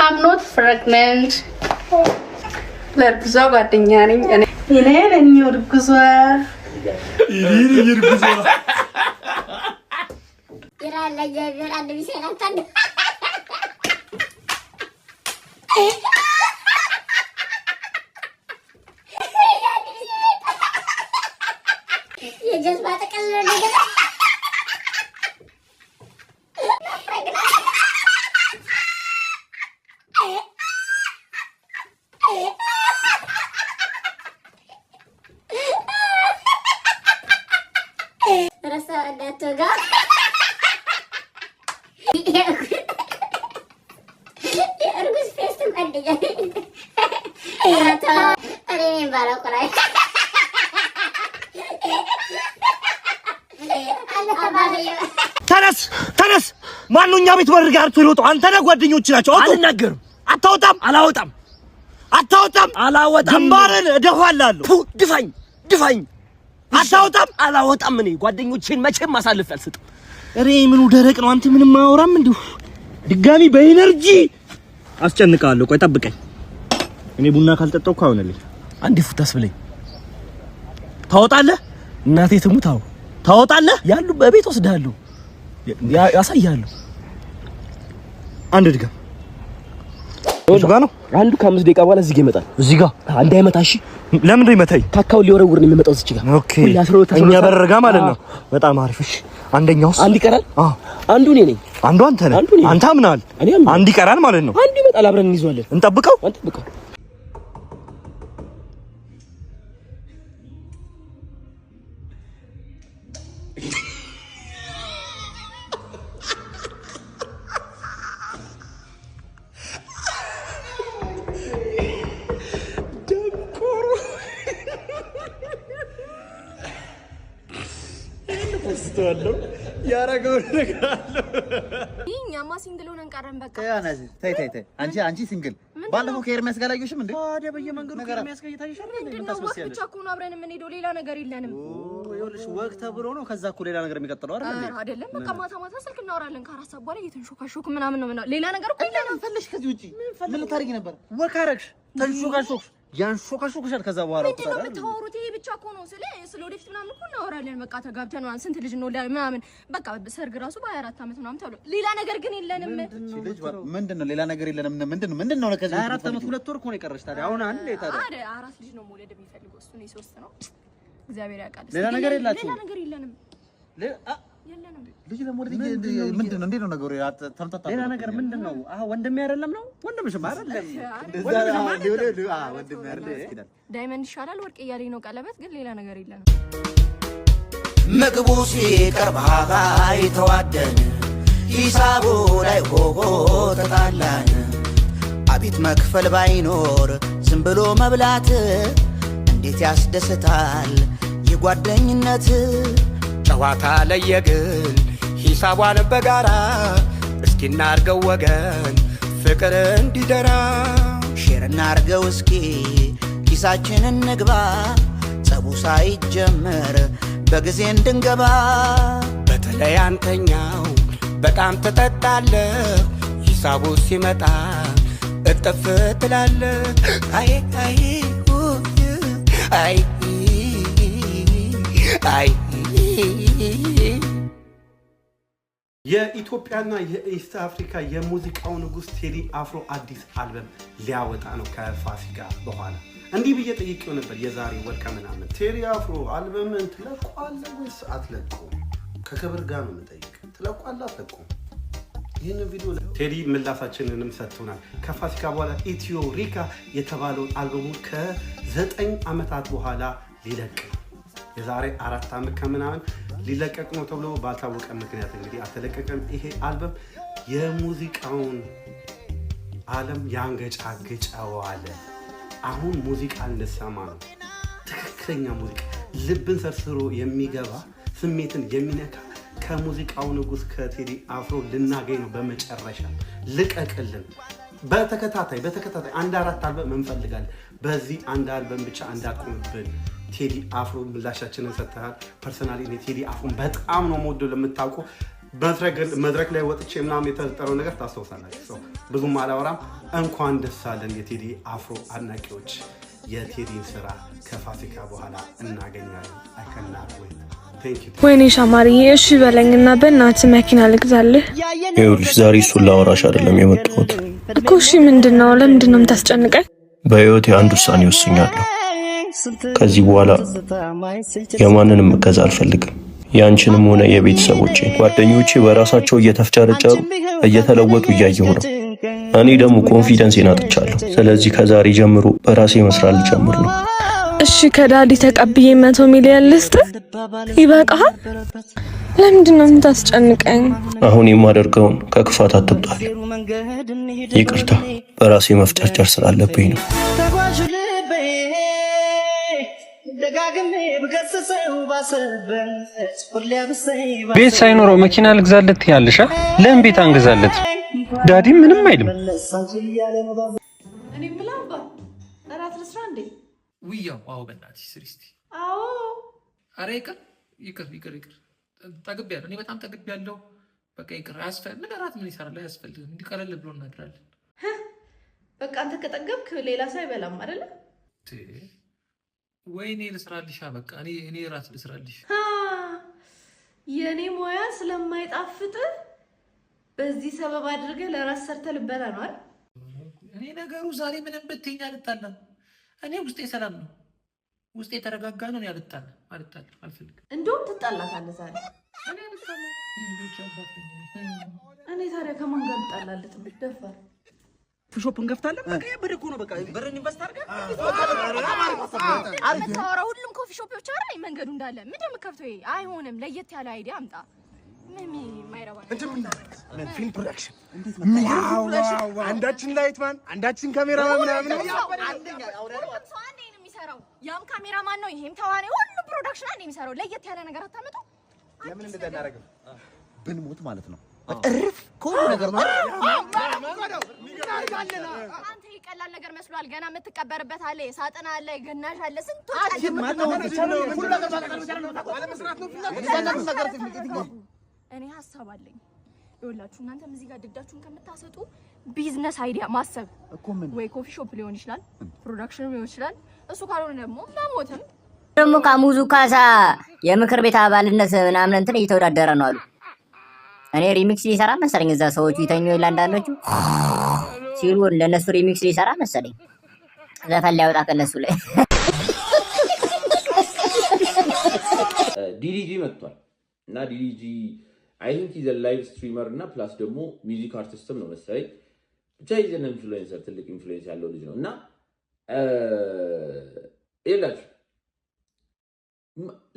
I'm not pregnant. ለእርጉዟ ጓደኛ ነኝ። እኔ ነኝ እርጉዟ። እርጉዟ። ተነስ ተነስ! ማነው እኛ ቤት በር ጋር ይሮጠው? አንተ ነህ? ጓደኞች ናቸው። አልናገርም። አታወጣም። አላወጣም። አታወጣም። አላወጣም። ግንባርን እደፋላለሁ። ድፋኝ፣ ድፋኝ። አታወጣም። አላወጣም። እኔ ጓደኞቼን መቼም አሳልፌ አልሰጥም። እሬ ምኑ ደረቅ ነው። አንተ ምንም አያወራም። እንዲሁ ድጋሚ በ energy አስጨንቃለሁ። ቆይ ጠብቀኝ። እኔ ቡና ካልጠጣሁ እኮ አይሆንልኝ። አንዴ ፉት አስብለኝ። ታወጣለህ? እናቴ ትሙት። አዎ። ታወጣለህ? ያሉ በቤት ወስዳለሁ፣ ያሳያለሁ። አንድ ድገም። እሱ ጋር ነው። አንዱ ከ5 ደቂቃ በኋላ እዚህ ጋር ይመጣል። እዚህ ጋር እንዳይመታ እሺ። ለምንድን ነው ይመታኝ? ካካውን ሊወረውር ነው የሚመጣው እዚህ ጋር። Okay፣ እኛ በር ጋ ማለት ነው። በጣም አሪፍ። እሺ፣ አንደኛውስ? አንድ ይቀራል። አዎ፣ አንዱ እኔ ነኝ። አንዱ አንተ ነህ። አንተ አምናል። አንድ ይቀራል ማለት ነው። አንዱ ይመጣል፣ አብረን እንይዘዋለን። እንጠብቀው፣ እንጠብቀው። አለው ያረገው ነገር አለው። እኛማ single ሆነን ቀረን። በቃ ተይ ተይ ተይ፣ አንቺ አንቺ single ባለፈው ከኤርሚያስ ጋር አላየሁሽም እንዴ? ታዲያ በየመንገዱ ከኤርሚያስ ጋር እየታየሽ አይደል? ምንድን ነው walk ብቻ እኮ ነው አብረን የምንሄደው፣ ሌላ ነገር የለንም። ይኸውልሽ walk ተብሎ ነው፣ ከዛ እኮ ሌላ ነገር የሚቀጥለው አይደል እንዴ? አይደለም። በቃ ማታ ማታ ስልክ እናወራለን። ከ4 ሰዓት በኋላ እየተንሾካሾክ ምናምን ነው ምናምን፣ ሌላ ነገር እኮ የለንም። ምን ፈለግሽ ከዚህ ውጪ? ምን ልታደርጊ ነበር? Walk አደረግሽ፣ ተንሾካሾክሽ፣ ያንሾካሾክሻል። ከዛ በኋላ ምንድን ነው የምታወሩት? ይሄ ብቻ እኮ ነው። ስለ ወደፊት ምናምን እኮ እናወራለን። በቃ ተጋብተን ምናምን ስንት ልጅ እንወልዳለን ምናምን፣ በቃ ሰርግ ራሱ በ24 ዓመት ምናምን ተብሎ፣ ሌላ ነገር ግን የለንም። ልጅ ምንድን ነው ሌላ ነገር የለንም? ምንድን ነው ምንድን ነው ከዚህ ውጪ? 24 ዓመት 2 ወር እኮ ነው የቀረሽ። ታዲያ አሁን አንድ ታዲያ አረ አራት ልጅ ነው መውለድ የሚፈልገው እሱ፣ እኔ ሶስት ነው። እግዚአብሔር ያውቃል። ሌላ ነገር የላችሁም? ሌላ ነገር የለንም፣ የለንም። ልጅ ለመውለድ ምንድን ነው? እንዴት ነው ነገሩ? ተምታታ። ሌላ ነገር ምንድን ነው? አዎ ወንድሜ አይደለም ነው ወንድምሽም አይደለም። ወንድሜ አይደለም። Diamond ይሻላል ወርቅ እያለኝ ነው ቀለበት፣ ግን ሌላ ነገር የለንም። ምግቡ ሲቀርብ አይ ተዋደን፣ ሂሳቡ ላይ ሆሆ ተጣላን። አቤት መክፈል ባይኖር ዝም ብሎ መብላት እንዴት ያስደስታል የጓደኝነት። ጨዋታ ለየግል ሂሳቧን በጋራ እስኪ እናርገው ወገን ፍቅር እንዲደራ። Share እናርገው እስኪ ኪሳችንን ንግባ፣ ጸቡ ሳይጀመር በጊዜ እንድንገባ። በተለይ አንተኛው በጣም ትጠጣለህ፣ ሂሳቡ ሲመጣ እጥፍ ትላለህ። አይ አይ አይ አይ። የኢትዮጵያና የ East Africa የሙዚቃው ንጉስ ቴዲ አፍሮ አዲስ አልበም ሊያወጣ ነው ከፋሲካ በኋላ። እንዲህ ብዬ ጠይቄው ነበር የዛሬ ወር ከምናምን። ቴዲ አፍሮ አልበምን ትለቋለህ ወይስ አትለቁም? ከክብር ጋር ነው የምጠይቅ። ትለቋለህ አትለቁም? ይህንን ቪዲዮ ቴዲ ምላሳችንንም ሰጥቶናል። ከፋሲካ በኋላ ኢትዮ ሪካ የተባለውን አልበሙ ከ9 ዓመታት በኋላ ሊለቅ ነው። የዛሬ 4 ዓመት ከምናምን ሊለቀቅ ነው ተብሎ ባልታወቀ ምክንያት እንግዲህ አልተለቀቀም። ይሄ አልበም የሙዚቃውን ዓለም ያንገጫግጨዋል። አሁን ሙዚቃ ልንሰማ ነው። ትክክለኛ ሙዚቃ፣ ልብን ሰርስሮ የሚገባ፣ ስሜትን የሚነካ ከሙዚቃው ንጉስ ከቴዲ አፍሮ ልናገኝ ነው። በመጨረሻ ልቀቅልን። በተከታታይ በተከታታይ አንድ አራት አልበም እንፈልጋለን። በዚህ አንድ አልበም ብቻ እንዳቆምብን ቴዲ አፍሮ ምላሻችንን ሰጥተሃል። Personally እኔ ቴዲ አፍሮን በጣም ነው የምወደው። ለምታውቁ መድረክ ላይ ወጥቼ ምናምን የተፈጠረው ነገር ታስታውሳላችሁ። So ብዙም አላወራም። እንኳን ደስ አለን የቴዲ አፍሮ አድናቂዎች። የቴዲን ስራ ከፋሲካ በኋላ እናገኛለን። አይከናት ወይ? ወይኔ ሻማርዬ፣ እሺ በለኝና በእናትህ መኪና ልግዛልህ። ይኸውልሽ ዛሬ እሱን ላወራሽ አይደለም የመጣሁት። እኮ። እሺ ምንድን ነው? ለምንድን ነው የምታስጨንቀኝ? በህይወቴ አንድ ውሳኔ ወስኛለሁ። ከዚህ በኋላ የማንንም እገዛ አልፈልግም። የአንቺንም ሆነ የቤተሰቦቼ። ጓደኞቼ በራሳቸው እየተፍጨረጨሩ እየተለወጡ እያየሁ ነው። እኔ ደግሞ confidence ኤን አጥቻለሁ። ስለዚህ ከዛሬ ጀምሮ በራሴ መስራት ልጀምር ነው። እሺ ከ daddy ተቀብዬ 100 ሚሊዮን ልስጥ፣ ይበቃሃል? ለምንድን ነው የምታስጨንቀኝ? አሁን የማደርገውን ከክፋት አትብጣል። ይቅርታ፣ በራሴ መፍጨርጨር ስላለብኝ ነው። ተጓዥ ልቤ ደጋግሜ ብገስጸው ባሰበት ሁሌ አብሰኝ። ቤት ሳይኖረው መኪና ልግዛለት ያለሻ? ለምን ቤት አንገዛለት? Daddy ምንም አይልም። እኔ የምልህ አባ፣ እራት ልስራ እንዴ? ውያው፣ አዎ፣ በእናትሽ ስሪ እስቲ። አዎ። ኧረ ይቅር ይቅር ይቅር ይቅር፣ ጠግቤያለሁ። እኔ በጣም ጠግቤያለሁ። በቃ ይቅር። ምን እራት ምን ይሰራል? አያስፈልግም። እንዲህ ቀለል ብሎ እናድራለን። በቃ አንተ ከጠገብክ ሌላ ሰው አይበላም አይደለ? ወይኔ ልስራልሻ። በቃ እኔ እራት ልስራልሽ። የእኔ ሙያ ስለማይጣፍጥ በዚህ ሰበብ አድርገህ ለራስ ሰርተህ ልበላ ነው አይደል? እኔ ነገሩ ዛሬ ምንም ብትይኝ አልጣላም። እኔ ውስጤ ሰላም ነው፣ ውስጤ የተረጋጋ ነው። እኔ አልጣላም፣ አልጣላም፣ አልፈልግም። እንደውም ትጣላታለህ ዛሬ። እኔ አልጣላም። የልጆች አባት ነኝ እኔ። እኔ ታዲያ ከማን ጋር ልጣላለት ነው? ደፋር። Shop እንከፍታለን። በቃ ብር እኮ ነው። በቃ ብርን invest አድርገን የምታወራው ሁሉም coffee shop ኦች አይደል? መንገዱ እንዳለ ምንድን ነው የምከፍተው? ይሄ አይሆንም። ለየት ያለ idea አምጣ። ምን የማይረባ ነገር። ፊልም production፣ አንዳችን light man፣ አንዳችን ካሜራ ምናምን። ሁሉም ሰው አንዴ ነው የሚሰራው። ያም ካሜራማን ነው፣ ይሄም ተዋናይ፣ ሁሉም production አንዴ የሚሰራው። ለየት ያለ ነገር አታመጡ? ለምን እንደዛ እናደርግም? ብንሞት ማለት ነው። እርፍ ከሁሉ ነገር ነው። አንተ ይቀላል ነገር መስሏል። ገና የምትቀበርበት አለ፣ የሳጥን አለ፣ የገናዥ አለ፣ ስንቶች አለ። እኔ ሀሳብ አለኝ። ይኸውላችሁ እናንተም እዚህ ጋር ድዳችሁን ከምታሰጡ business idea ማሰብ እኮ ምን ወይ coffee shop ሊሆን ይችላል፣ production ሊሆን ይችላል። እሱ ካልሆነ ደግሞ መሞትም። ደግሞ ካሙዙ ካሳ የምክር ቤት አባልነት ምናምን እንትን እየተወዳደረ ነው አሉ። እኔ remix ሊሰራ መሰለኝ። እዛ ሰዎቹ ይተኙ የለ አንዳንዶቹ ሲሉ ለእነሱ remix ሊሰራ መሰለኝ። ዘፈን ሊያወጣ ከእነሱ ላይ። DDG መጥቷል እና DDG I think he's a live streamer እና plus ደግሞ music artist ም ነው መሰለኝ። ብቻ he's an influencer፣ ትልቅ influence ያለው ልጅ ነው እና ይላችሁ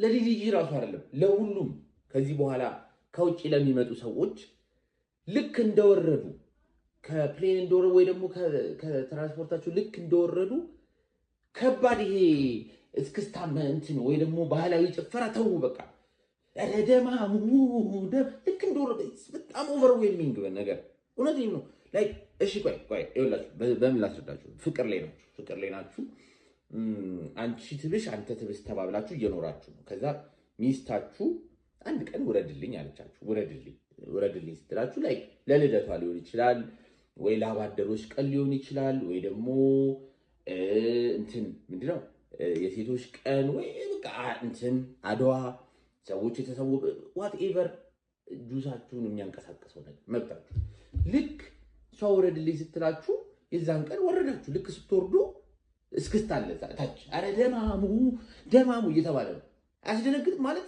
ለ DDG ራሱ አይደለም ለሁሉም ከዚህ በኋላ ከውጭ ለሚመጡ ሰዎች ልክ እንደወረዱ ከ plane እንደወረዱ ወይ ደግሞ ከትራንስፖርታቸው ልክ እንደወረዱ ከባድ ይሄ እስክስታ እንትን ወይ ደግሞ ባህላዊ ጭፈራ ተዉ። በቃ ኧረ ደማሙ ልክ እንደወረደ በጣም overwhelming ነገር፣ እውነቴን ነው። Like እሺ ቆይ ቆይ ይኸውላችሁ በምን ላስረዳችሁ? ፍቅር ላይ ናችሁ፣ ፍቅር ላይ ናችሁ። አንቺ ትብሽ አንተ ትብስ ተባብላችሁ እየኖራችሁ ነው። ከዛ ሚስታችሁ አንድ ቀን ውረድልኝ አለቻችሁ። ውረድልኝ ውረድልኝ ስትላችሁ like ለልደቷ ሊሆን ይችላል ወይ ለአባደሮች ቀን ሊሆን ይችላል ወይ ደግሞ እንትን ምንድነው የሴቶች ቀን ወይ በቃ እንትን አድዋ ሰዎች የተሰዉ whatever ጁሳችሁን የሚያንቀሳቅሰው ነገር መብታችሁ። ልክ እሷ ውረድልኝ ስትላችሁ የዛን ቀን ወረዳችሁ። ልክ ስትወርዱ እስክስታ አለ ታች። አረ ደማሙ ደማሙ እየተባለ ነው። አያስደነግጥ ማለት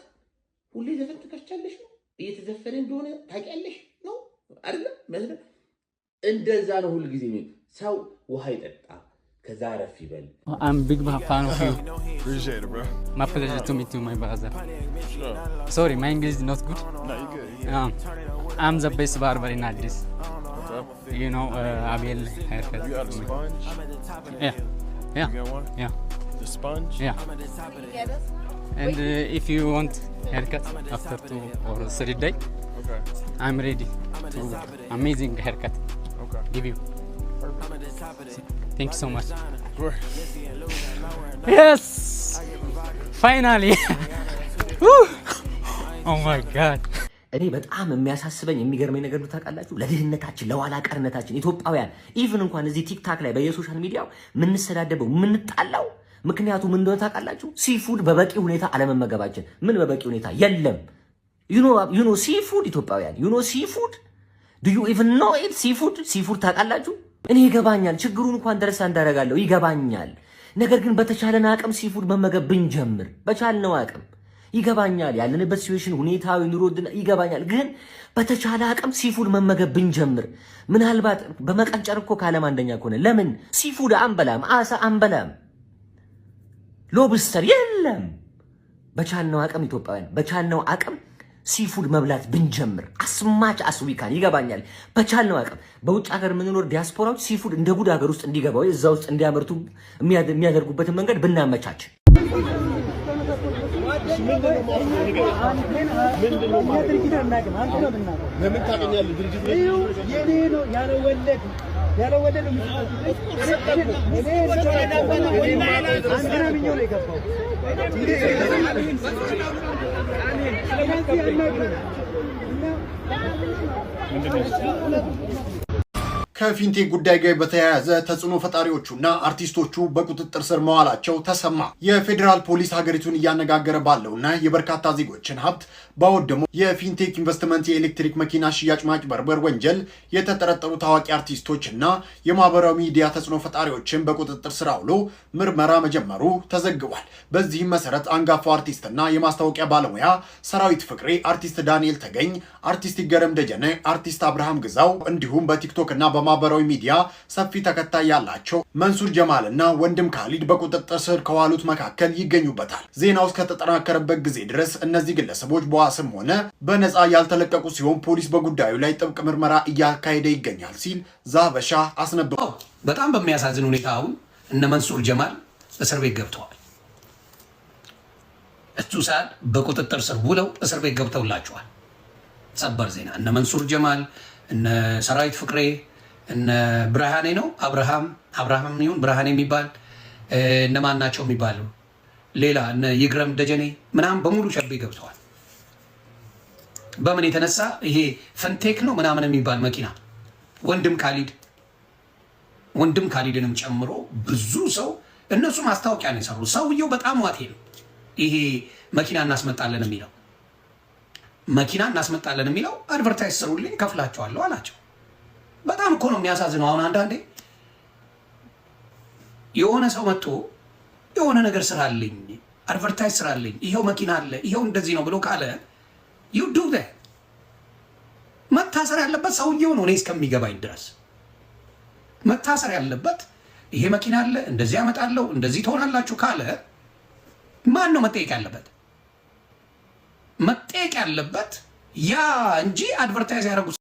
ሁሌ ዘፈን ትከፍቻለሽ ነው፣ እየተዘፈነ እንደሆነ ታውቂያለሽ ነው አይደለም? እንደዛ ነው ሁልጊዜ። ሰው ውሃ ይጠጣ፣ ከዛ አረፍ ይበል። I'm big fan of you. Appreciate it, bro. My pleasure to meet you, my brother. Sure. Sorry, my English is not good. No, you good, you good. I'm the best barber in Addis. Okay. Abel haircut. You got a sponge? Yeah. You got one? Yeah. The sponge? Yeah. And if you want haircut after 2 or 3 day, Okay. I'm ready to amazing haircut. Okay. Give you. Thank you so much. Of course. Yes! Finally! Woo! Oh my God. እኔ በጣም የሚያሳስበኝ የሚገርመኝ ነገር ነው ታውቃላችሁ፣ ለድህነታችን ለኋላ ቀርነታችን ኢትዮጵያውያን even እንኳን እዚህ TikTok ላይ በየ social media ው የምንሰዳደበው የምንጣላው ምክንያቱ ምን እንደሆነ ታውቃላችሁ? Seafood በበቂ ሁኔታ አለመመገባችን። ምን በበቂ ሁኔታ የለም። You know seafood? ኢትዮጵያውያን፣ you know seafood? Do you even know it? Seafood, seafood ታውቃላችሁ? እኔ ይገባኛል፣ ችግሩን እንኳን ደረሳ እንዳደረጋለሁ ይገባኛል። ነገር ግን በተቻለን አቅም seafood መመገብ ብንጀምር፣ በቻልነው አቅም፣ ይገባኛል፣ ያለንበት situation ሁኔታዊ ኑሮ ይገባኛል። ግን በተቻለ አቅም seafood መመገብ ብንጀምር፣ ምናልባት በመቀንጨር እኮ ከዓለም አንደኛ ከሆነ ለምን seafood አንበላም? አሳ አንበላም? Lobster የለም። በቻልነው አቅም ኢትዮጵያውያን በቻልነው አቅም seafood መብላት ብንጀምር as much as we can፣ ይገባኛል። በቻልነው አቅም በውጭ ሀገር የምንኖር ዲያስፖራዎች seafood እንደ ጉድ ሀገር ውስጥ እንዲገባ ወይ እዛ ውስጥ እንዲያመርቱ የሚያደርጉበትን መንገድ ብናመቻች። ለምን ታገኛለህ? ድርጅት የኔ ነው ያለ ወለድ፣ ያለ ወለድ ነው። አንተን አምኜው ነው የገባው። ስለዚህ አናግረን። ከፊንቴክ ጉዳይ ጋር በተያያዘ ተጽዕኖ ፈጣሪዎቹና አርቲስቶቹ በቁጥጥር ስር መዋላቸው ተሰማ። የፌዴራል ፖሊስ ሀገሪቱን እያነጋገረ ባለውና የበርካታ ዜጎችን ሀብት ባወደመው የፊንቴክ ኢንቨስትመንት የኤሌክትሪክ መኪና ሽያጭ ማጭበርበር ወንጀል የተጠረጠሩ ታዋቂ አርቲስቶች እና የማህበራዊ ሚዲያ ተጽዕኖ ፈጣሪዎችን በቁጥጥር ስር አውሎ ምርመራ መጀመሩ ተዘግቧል። በዚህም መሰረት አንጋፋው አርቲስትና የማስታወቂያ ባለሙያ ሰራዊት ፍቅሬ፣ አርቲስት ዳንኤል ተገኝ፣ አርቲስት ይገረም ደጀነ፣ አርቲስት አብርሃም ግዛው እንዲሁም በቲክቶክ እና በማህበራዊ ሚዲያ ሰፊ ተከታይ ያላቸው መንሱር ጀማል እና ወንድም ካሊድ በቁጥጥር ስር ከዋሉት መካከል ይገኙበታል። ዜናው እስከተጠናከረበት ጊዜ ድረስ እነዚህ ግለሰቦች በዋስም ሆነ በነፃ ያልተለቀቁ ሲሆን ፖሊስ በጉዳዩ ላይ ጥብቅ ምርመራ እያካሄደ ይገኛል ሲል ዛበሻ አስነብቧል። በጣም በሚያሳዝን ሁኔታ አሁን እነ መንሱር ጀማል እስር ቤት ገብተዋል። እሱ ሰዓት በቁጥጥር ስር ውለው እስር ቤት ገብተውላቸዋል። ሰበር ዜና። እነ መንሱር ጀማል፣ እነ ሰራዊት ፍቅሬ፣ እነ ብርሃኔ ነው አብርሃም፣ አብርሃም ይሁን ብርሃኔ የሚባል፣ እነማን ናቸው የሚባሉ ሌላ እነ ይግረም ደጀኔ ምናምን በሙሉ ሸቤ ገብተዋል። በምን የተነሳ? ይሄ ፈንቴክ ነው ምናምን የሚባል መኪና ወንድም ካሊድ፣ ወንድም ካሊድንም ጨምሮ ብዙ ሰው። እነሱ ማስታወቂያ ነው የሰሩ። ሰውየው በጣም ዋቴ ነው። ይሄ መኪና እናስመጣለን የሚለው፣ መኪና እናስመጣለን የሚለው advertise ስሩልኝ ከፍላቸዋለሁ አላቸው። በጣም እኮ ነው የሚያሳዝነው። አሁን አንዳንዴ የሆነ ሰው መጥቶ የሆነ ነገር ስራልኝ፣ advertise ስራልኝ፣ ይኸው መኪና አለ፣ ይኸው እንደዚህ ነው ብሎ ካለ you do። መታሰር ያለበት ሰውየው ነው። እኔ እስከሚገባኝ ድረስ መታሰር ያለበት ይሄ መኪና አለ፣ እንደዚህ ያመጣለሁ፣ እንደዚህ ትሆናላችሁ ካለ ማን ነው መጠየቅ ያለበት? መጠየቅ ያለበት ያ እንጂ advertise ያደረጉት